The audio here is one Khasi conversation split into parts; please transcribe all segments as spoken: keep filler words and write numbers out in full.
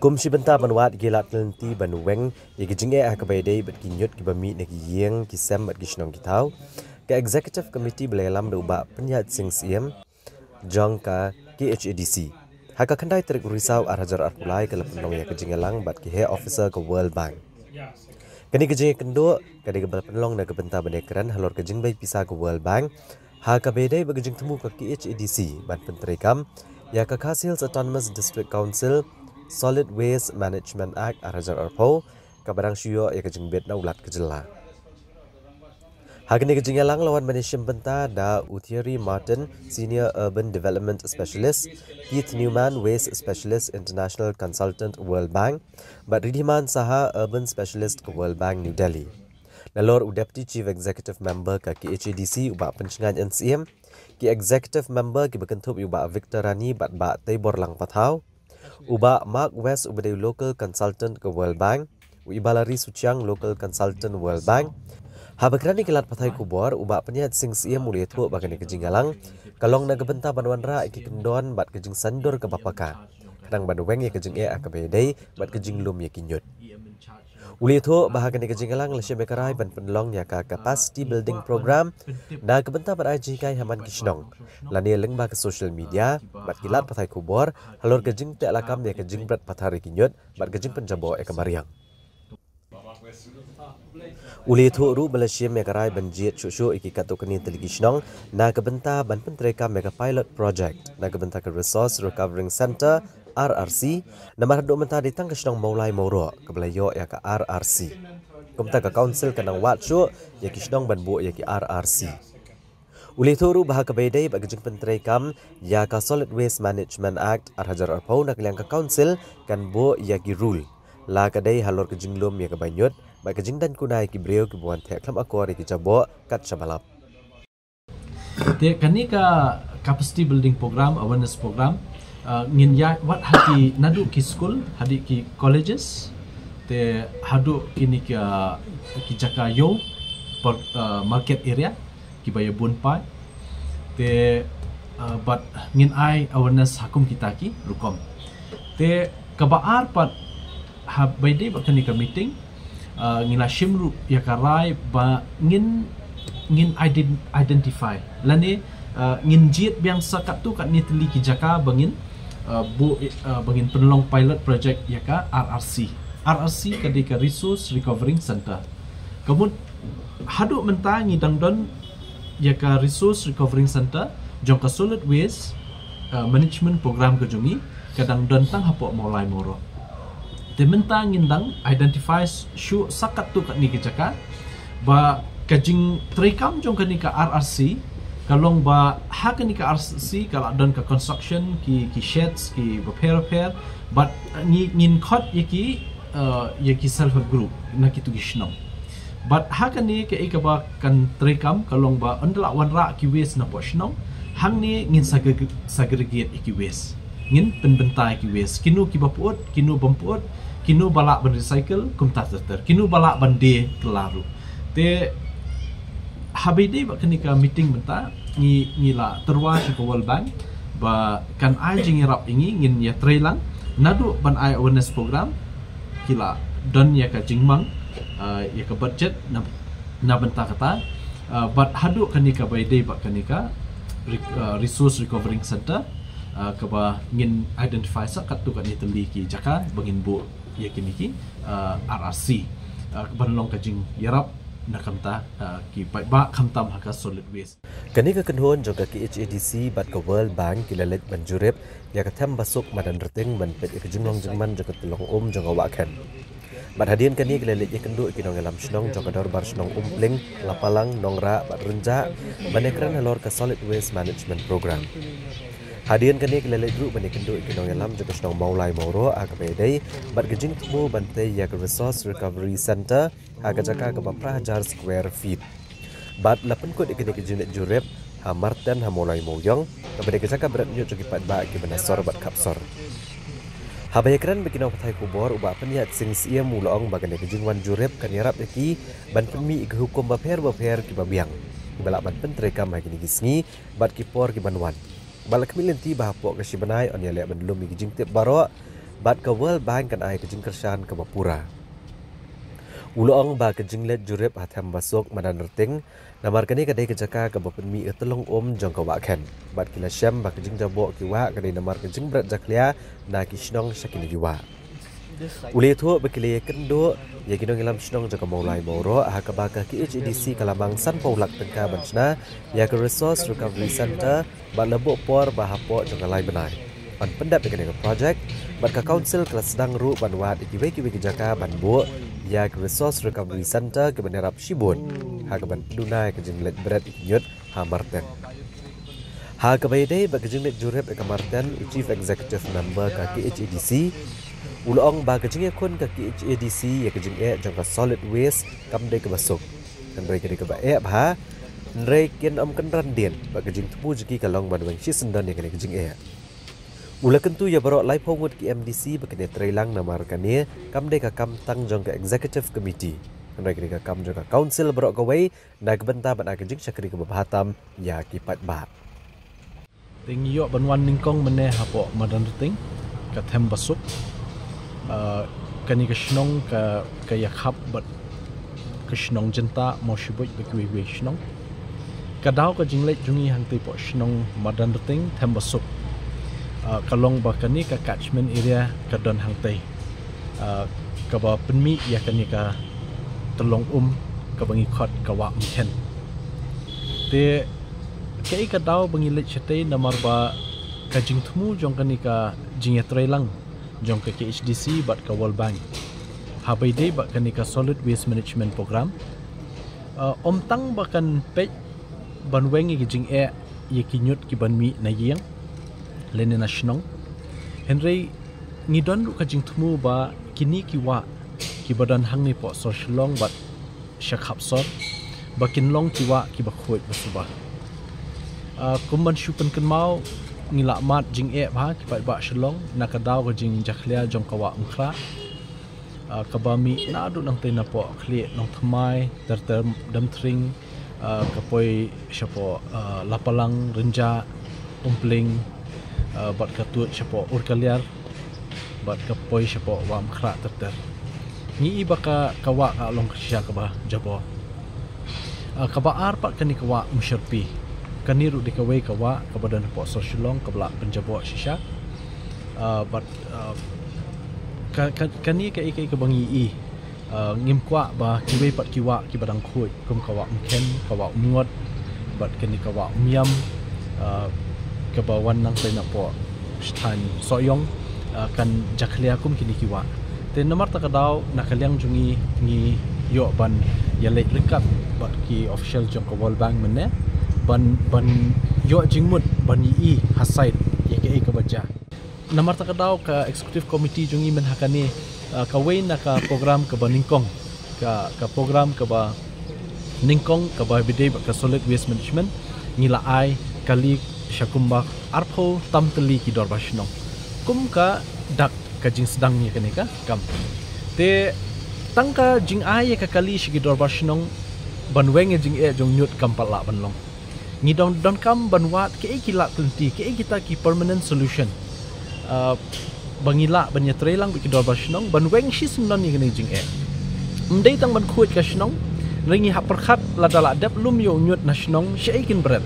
Kum shi bynta ban wad ïa ki lad ki lynti ban weng ïa ki jingeh ha kaba ïadei bad ki ñiut kiba mih na ki ïing ki sem bad ki shnong ki thaw, ka Executive Committee ba la ïalam da u Bah Pyniaid Sing Syiem jong ka K H A D C, ha ka khyndai tarik u Risaw ar hajar arphew lai ka la pynlong ïa ka jingïalang bad ki heh officer ka World Bank. Kane ka jingïakynduh ka dei kaba la pynlong na ka bynta ban ïakren halor ka jingbei pisa ka World Bank ha kaba ïadei bad ka jingthmu ka K H A D C ban pyntreikam ïa ka Khasi Hills Autonomous District Council Solid Waste Management Act ar hajar arphew, kaba dang shu ïoh ïa ka jingbit na u Lat ka jylla. Ha kane ka jingïalang la wan ban ïashim bynta da u Thierry Martin, Senior Urban Development Specialist, Keith Newman, Waste Specialist, International Consultant, World Bank, bad Ridhiman Saha, Urban Specialist ka World Bank, New Delhi. Nalor u Deputy Chief Executive Member ka K H A D C, u Bah Pynshngain N C M, ki Executive Member kiba kynthup ïa u Bah Victor Rani bad Bah Teibor Lang Pathaw, u Bah Mark West uba dei u Local Consultant ka World Bank, u Ibalari Suchiang, Local Consultant World Bank. Haba kren ïa ki lad pathai khubor, u Bah Pyniaid Sing Syiem u la ïathuh ba kane ka jingïalang ka long na ka bynta ban wanrah ïa ki kyndon bad ka jingsaiñdur kaba paka, khnang ban weng ïa ka jingeh ha kaba ïadei bad ka jinglum ïa ki ñiut. U la ïathuh ba ha kane ka jingïalang la shim ïa ka rai ban pynlong ïa ka Capacity Building Program na ka bynta ban ai jinghikai ha man ki shnong, lane lyngba ka social media bad ki lad pathai khubor halor ka jingteh lakam ïa ka jingbret pathar ïa ki ñiut bad ka jingpynjaboh ïa ka mariang. U la ïathuh ruh ba la shim ïa ka rai ban jied shuh shuh ïa ki katto katne tylli ki shnong na ka bynta ban pyntreikam ïa ka pilot project na ka bynta ka Resource Recovering Centre, R R C, namar haduh mynta dei tang ka shnong Mawlai Mawroh kaba la ïoh ïa ka R R C. Kumta ka Council ka nang wad shuh ïa ki shnong ban buh ïa ki R R C. U la ïathuh ruh ba ha kaba ïadei bad ka jingpyntreikam ïa ka Solid Waste Management Act ar hajar arphew, na ka liang ka Council kan buh ïa ki rule, la ka dei halor ka jinglum ïa kaba ñiut bad ka jingdaiñ kuna ïa ki briew kiba wan theh khlem akor ïa ki jaboh kat shaba lap. Te kane ka Capacity Building Program, Awareness Program, uh, ngin ïa wad ha ki, naduh ki school haduh ki colleges, te haduh kine ki, uh, ki jaka ïew, per-, uh, market area, kiba ïa bun paid. Te, uh, bad ngin ai awareness ha kum kita ki rukom. Te kaba ar pat, haba ïadei bad kane ka meeting, uh, ngi la shim ruh ïa ka rai ba ngin, ngin ident-, identify lane, uh, ngin jied biang sa katto katne tylli ki jaka ba ngin, uh, buh, uh, ba ngin pynlong pilot project ïa ka R R C. R R C ka dei ka Resource Recovering Centre. Ka mut haduh mynta ngi dang don ïa ka Resource Recovering Centre jong ka Solid Waste, uh, Management Program ka jong ngi, ka dang don tang hapoh Mawlai Mawroh. Te mynta ngin dang identify shuh sa katto katne ki jaka ba ka jingtreikam jong kane ka R R C ka long ba ha kane ka R R C ka la don ka construction, ki, ki sheds kiba pher bapher, bad ngi, ngin khot ïa ki, uh, ïa ki self help group na kitu ki shnong. Bad ha kane kaei kaba kan treikam ka long ba ynda la wanrah ki waste napoh shnong, hangne ngin segre-, segregate ïa ki waste. Ngin pynbynta ïa ki waste. Kino kiba pyut, kino bym pyut, kino ba lah ban recycle, kumta ter ter. Kino ba lah ban die kylla ruh. Te haba ïadei bad kane ka meeting mynta, ngi, ngi la tyrwa sha ka World Bank ba kan ai jingïarap ïa ngi, ngin ïatreilang naduh ban ai awareness program, ki la don ïa ka jingmang, uh, ïa ka budget na, na bynta kata, uh, bad haduh kane kaba ïadei bad kane ka re-, uh, Resource Recovering Centre, uh, kaba ngin identify sa katto katne tylli ki jaka ba ngin buh ïa kine ki, uh, R R C, uh, ban long ka jingïarap na ka bynta, uh, ki paidbah khamtam ha ka solid waste. Kane ka kynhun jong ka K H A D C bad ka World Bank ki la leit ban jurip ïa ka them ba suk madan rting ban peit ïa ka jinglong jingman jong ka tyllong um jong ka wah khen. Bad hadien kane ki la leit ïakynduh ïa ki nongïalam shnong jong ka dorbar shnong Umpling, Lapalang, Nongrah bad Rynjah ban ïakren halor ka Solid Waste Management Program. Hadien kane ki la leit ruh ban ïakynduh ïa ki nongïalam jong ka shnong Mawlai Mawroh ha kaba ïadei bad ka jingthmu ban tei ïa ka Resource Recovery Centre ha ka jaka kaba phra hajar square feet. Bad la pynkut ïa kane ka jingleit jurip ha Marten ha Mawlai Mawiong, kaba dei ka jaka bret ñiut jong ki paidbah kiba na sor bad khap sor. Haba ïakren bad ki nongpathai khubor, u Bah Pyniaid Sing Syiem u la ong ba kane ka jingwan jurip kan ïarap ïa ki ban pynmih ïa ki hukum bapher bapher kiba biang kiba lah ban pyntreikam ha kine ki sngi bad ki por kiban wan. Bad la khmih lynti ba hapoh ka shi bnai yn ïaleh ban lum ïa ki jingtip baroh bad ka World Bank kan ai ka jingkyrshan kaba pura. U la ong ba ka jingleit jurip ha Thembasuk Madanrting namar kane ka dei ka jaka kaba pynmih ïa ka tyllong um jong ka wah khein bad ki la shem ba ka jingjaboh ki wah ka dei namar ka jingbret jakhlia na ki shnong sha kine ki wah. U la ïathuh ba ki la ïakynduh ïa ki nongïalam shnong jong ka Mawlai Mawroh ha kaba ka K H A D C ka la mang sanphew lak tyngka ban shna ïa ka Resource Recovery Centre bad la buh por ba hapoh jong ka lai bnai ban pyndep ïa kane ka projek bad ka council ka la sdang ruh ban wad ïa kiwei kiwei ki jaka ban buh ïa ka Resource Recovery Centre kiban ïarap shibun ha kaban pynduna ïa ka jingleit bret ïa ki ñiut ha Marten. Ha kaba ïadei bad ka jingleit jurip ïa ka Marten, u Chief Executive Member ka K H A D C u la ong ba ka jingïakhun ka K H A D C ïa ka jingeh jong ka solid waste kam dei kaba suk, hynrei ka dei kaba eh bha, hynrei kin ym kynran dien bad ka jingthmu jong ki ka long ban weng shisyndon ïa kane ka jingeh. U la kyntu ïa baroh laiphew ngut ki M D C ba kin ïatreilang namar kane kam dei ka kam tang jong ka Executive Committee, hynrei ka dei ka kam jong ka Council baroh kawei na ka bynta ban ai ka jingshakri kaba bha tam ïa ki paidbah. Te ngi ïoh ban wan nyngkong mynne hapoh Madanrting, ka Thembasuk. Ah, kane ka shnong ka, ka ïakhap bad ka shnong Jyntah, Mawshynrut bad kiwei kiwei ki shnong. Ka daw ka jingleit jong ngi hangtei hapoh shnong Madanrting, Thembasuk, ah, ka long ba kane ka catchment area ka don hangtei, ah, kaba pynmih ïa kane ka tyllong um kaba ngi khot ka Wah Umkhen. Te kaei ka daw ba ngi leit shatei namar ba ka jingthmu jong kane ka jingïatreilang jong ka K H A D C bad ka World Bank ha kaba ïadei bad kane ka Solid Waste Management Program, ah, ym tang ba kan peit ban weng ïa ki jingeh ïa ki ñiut kiban mih na ïing lane na shnong, hynrei ngi don ruh ka jingthmu ba kine ki wah kiba don hangne hapoh sor Shillong bad sha khap sor ba kin long ki wah kiba khuid ba suba. Ah, kum ban shu pynkynmaw, ngi la mad jingeh bha ki paidbah Shillong na ka daw ka jingjakhlia jong ka Wah Umkhrah, ah, kaba mih naduh nangtei napoh Khlieh Nongthymmai, ter ter Damthring, ah, ka poi shapoh, ah, Lapalang, Rynjah, Umpling, ah, bad ka tuid shapoh Urkaliar bad ka poi shapoh Wah Umkhrah ter ter. Ngi i ba ka, ka wah ka long ka shisha kaba jaboh. Ah, kaba ar pat kane ka Wah Umshyrpi. Kane ruh dei kawei ka wah kaba don hapoh sor Shillong kaba la pynjaboh shisha. Ah, bad, ah, ka, ka, kane kaei kaei kaba ngi i, ah, ngim kwah ba kiwei pat ki wah kiba dang khuid kum ka Wah Umkhen, ka Wah Umngot bad kane ka Wah Umiam, ah, kaba wan nangtei napoh sha thaiñ Sohiong, ah, kan jakhlia kum kine ki wah. Te namar kata ka daw na ka liang jong ngi, ngi ïoh ban ïaleit ryngkat bad ki official jong ka World Bank mynne ban, ban ïoh jingmut ban ïohi ha site ïa kaei kaba jia. Namar kata ka daw ka executive committee jong ngi mynne ha kane, ah, kawei na ka program kaba nyngkong, ka, ka program kaba nyngkong kaba ïadei bad ka solid waste management, ngi la ai kali sha kumba arphew tam tylli ki dorbar shnong kum ka dak ka jingsdang ïa kane ka kam. Te tang ka jingai ïa ka kali sha ki dorbar shnong ban weng ïa jingeh jong ñiut kam pat lah ban long. Ngi don, donkam ban wad kaei ki lad lynti, kaei kita ki permanent solution, ah, ba ngi lah ban ïatreilang bad ki dorbar shnong ban weng shisyndon ïa kane ka jingeh. Ym dei tang ban khuid ka shnong, hynrei ngi hap pyrkhat lada la dep lum ïa u ñiut na shnong, shaei kin bret,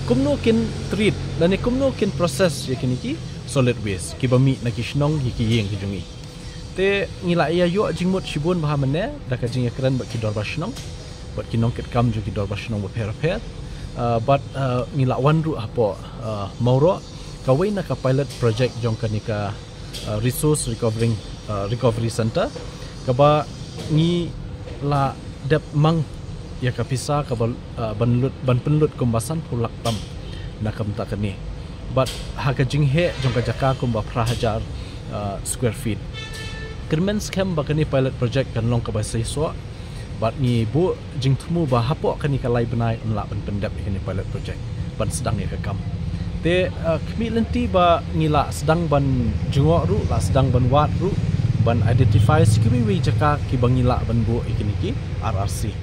kumno kin treat lane kumno kin process ïa kine ki solid waste kiba mih na ki shnong ïa ki ïing ki jong ngi. Te ngi la ïa ïoh jingmut shibun bha mynne da ka jingïakren bad ki dorbar shnong bad ki nongkitkam jong ki dorbar shnong bapher bapher. Ah, bad, ah, ngi la wan ruh hapoh, ah, Mawroh, kawei na ka pilot project jong kane ka, ah, Resource Recovering, ah, Recovery Centre, kaba ngi la dep mang ïa ka pisa kaba, ah, ban lut, ban pynlut kumba sanphew lak tam na ka bynta kane. Bad ha ka jingheh jong ka jaka kumba phra hajar, ah, square feet. Kyrmen skhem ba kane pilot project kan long kaba seisoh. Bad ngi buh jingthmu ba hapoh kane ka lai bnai yn lah ban pyndep ïa kane pilot project ban sdang ïa ka kam. Te, ah, khmih lynti ba ngi la sdang ban jngoh ruh, la sdang ban wad ruh, ban identify sa kiwei wei jaka kiba ngi lah ban buh ïa kine ki R R C.